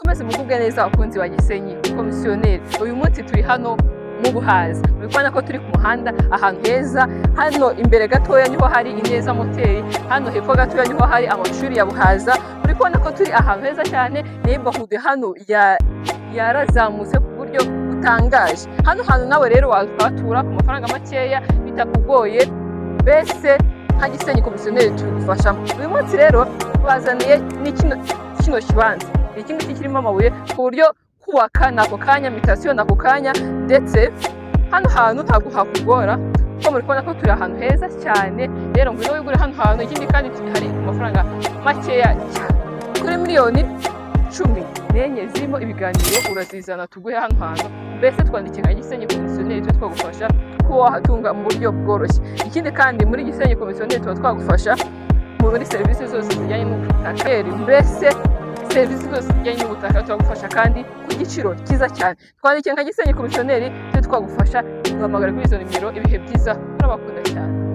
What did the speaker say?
Mukomeze mugubwe neza, abakunzi ba Gisenyi Komisiyoneri. Uyu munsi turi hano mu Buhaza. Muri kubona ko turi ku muhanda, ahantu heza. Hano imbere gatoya niho hari Ineza Moteri, hano hepfo gatoya niho hari amashuri ya Buhaza. Muri kubona ko turi ahantu heza cyane. Neighborhood hano yarazamutse ku buryo butangaje. Hano hantu nawe rero wahatura ku mafaranga makeya bitakugoye. Mbese nka Gisenyi Komisiyoneri tubigufashamo. Uyu munsi rero tubazaniye ni kino kibanza, iki ngiki kirimo amabuye, ku buryo kubaka ni ako kanya, mutation ni ako kanya. Ndetse hano hantu ntabwo hakugora, kuko muri kubona ko turi ahantu heza cyane. Rero ngwino wigure hano hantu. Ikindi kandi hari ku mafaranga makeya cyane, kuri miliyoni 14 zirimo ibiganiro. Urazizana tuguhe hano hantu. Mbese twandike nka Gisenyi Komisiyoneri, tube twagufasha kuba wahatunga mu buryo bworoshye. Ikindi kandi, muri Gisenyi Komisiyoneri tuba twagufasha muri serivisi zose zijyanye n'ubutaka. Mbese serivisi zose zijyanye n'ubutaka turagufasha, kandi ku giciro cyiza cyane. Twandike nka Gisenyi Komisiyoneri, tube twagufasha. Duhamagara kuri izo nimero. Ibihe byiza, turabakunda cyane.